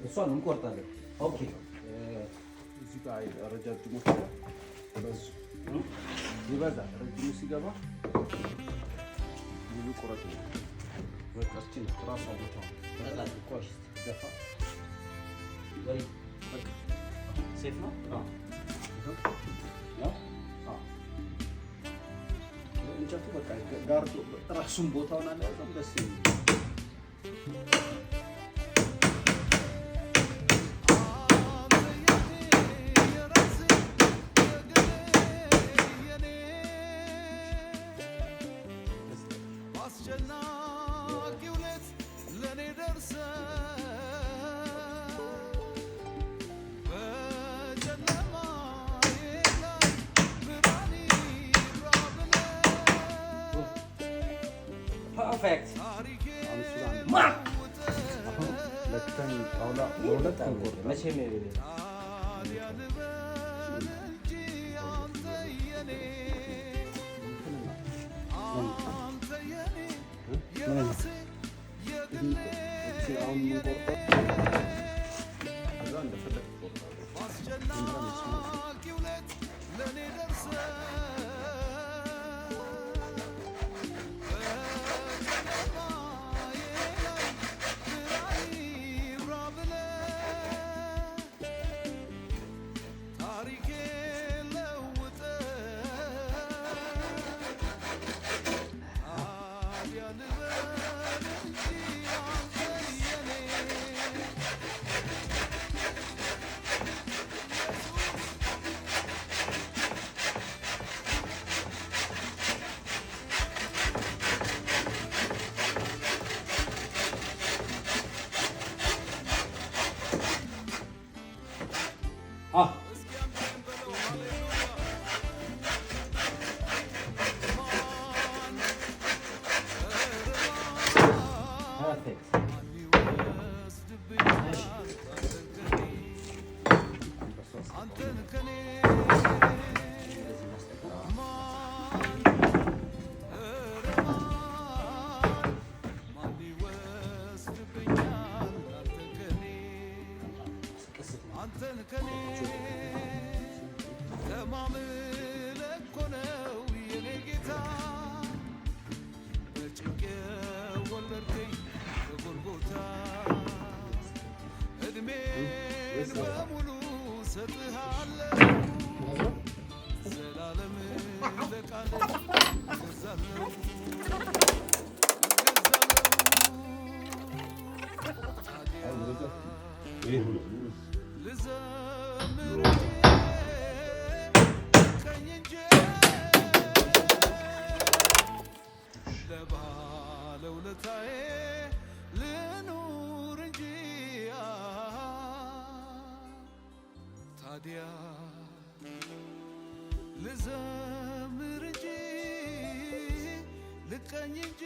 እሷን እንቆርጣለን። Okay። እዚህ ጋር ረጃጅሞች በዙ፣ ይበዛል። ረጅሙ ሲገባ ሙሉ ቁረጥ ነው። በቃ እቺ ናት ራሷ ቦታው። ቆይ፣ ገፋ። ወይ በቃ። Safe ነው። አዎ። ያው። አዎ። እንጨቱ በቃ ጋርዶ ራሱን ቦታውን አልያዘም። ደስ የሚል። አንተ የኔ፣ የራሴ፣ የግሌ የኔ፣ አስጨናቂው ሌት ለእኔ ደርሰህ በጨለማዬ ላይ ብርሃን ይብራ ብለህ Perfect። ታሪኬን ለውጠህ አሁን ለክተን ጣውላ በሁለት እንቆርጣለን። መቼም ታዲያ ልበል እንጂ አንተ የኔ፣ አንተ የኔ፣ የራሴ፣ የግሌ አሁን የኔ የምንቆርጠው ከዛ እንደፈለግ ትቆርጣለህ። አስጨናቂው ሌት ለእኔ ደርሰህ በጨለማዬ ላይ ብርሃን ይብራ ብለህ ታሪኬን ለውጠህ ታዲያ ልበል እንጂ አንተ የኔ። እስኪ አሜን በለው ሃሌሉያ። ማን Perfect። ማን ይወስድብኛል አንተን ከኔ፣ አንተን ከኔ? እንደዚህ እናስጠጋ። ማን፣ ኧረ ማን፣ ማን ይወስድብኛል አንተን ከኔ፣ ቅስት ነው። አንተን ከኔ? ተማምለህ እኮ ነው የኔ ጌታ፣ በጭንቅ የወለድከኝ በጎልጎታ። እድሜን በሙሉ ሰጥሃለሁ፣ ዘላለም ለቃልህ እገዛለሁ፣ እገዛለሁ። ታዲያ ልዘምር እንጂ፣ ቀኝ እንጂ፣ ለባለውለታዬ ልኑር እንጂ። ታዲያ ልዘምር እንጂ፣ ልቀኝ እንጂ።